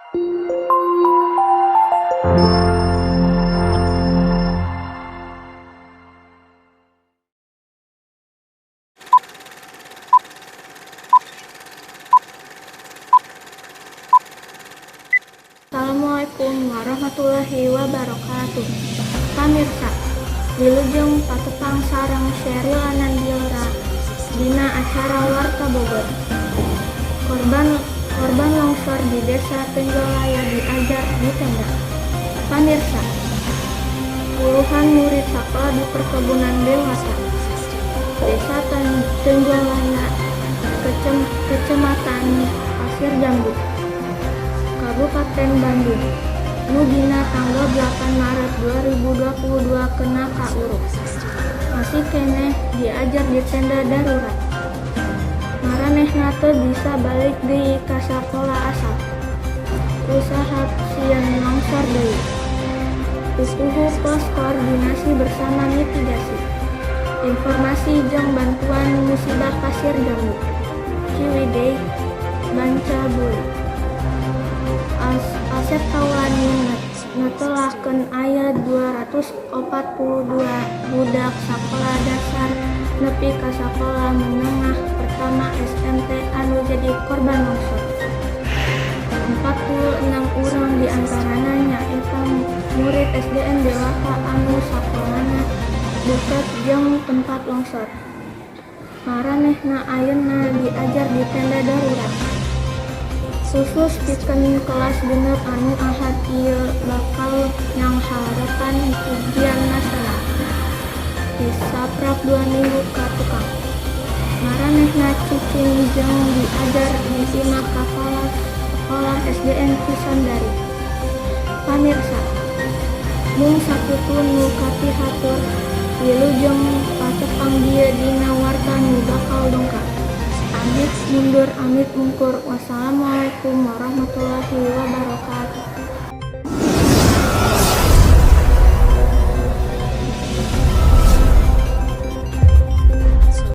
Assalamualaikum warahmatullahi wabarakatuh. Pamirsa, wilujeng patepang sareng Sheryl Anandira dina acara Warta Bogor. Korban korban longsor di Desa Tenjolaya diajar di tenda. Pamirsa, puluhan murid sekolah di perkebunan Dewata, Desa Tenjolaya, Kecamatan Pasir Jambu, Kabupaten Bandung, nu dina tanggal 8 Maret 2022 kena kauruk. Masih keneh diajar di tenda darurat. Maranehna teu bisa balik deui ka sakola asal. Kusabab sieun longsor deui. Puguh pos koordinasi bersama mitigasi. Informasi jeung bantuan musibah Pasir Jambu, Ciwidey, Bancaburi. Asep Taulani netelakeun aya 242 budak sakola dasar nepi ka sakola menengah pertama SMP anu jadi korban longsor. 46 urang diantarana nyaeta murid SDN Dewata anu sakolana deket jeung tempat longsor. Maranehna ayeuna diajar di tenda darurat. Khusus pikeun kelas 6 anu Ahad ieu bakal nyanghareupan ujian nasional. Disaprak 2 minggu ka tukang. Maranehna cicing jeung diajar di imah kapala sekolah SDN Cisondari. Pamirsa, mung sakitu nu kapihatur, wilujeng patepang dieu dina warta nu bakal dongkap. Amit mundur, amit mungkur. Wassalamualaikum warahmatullahi wabarakatuh.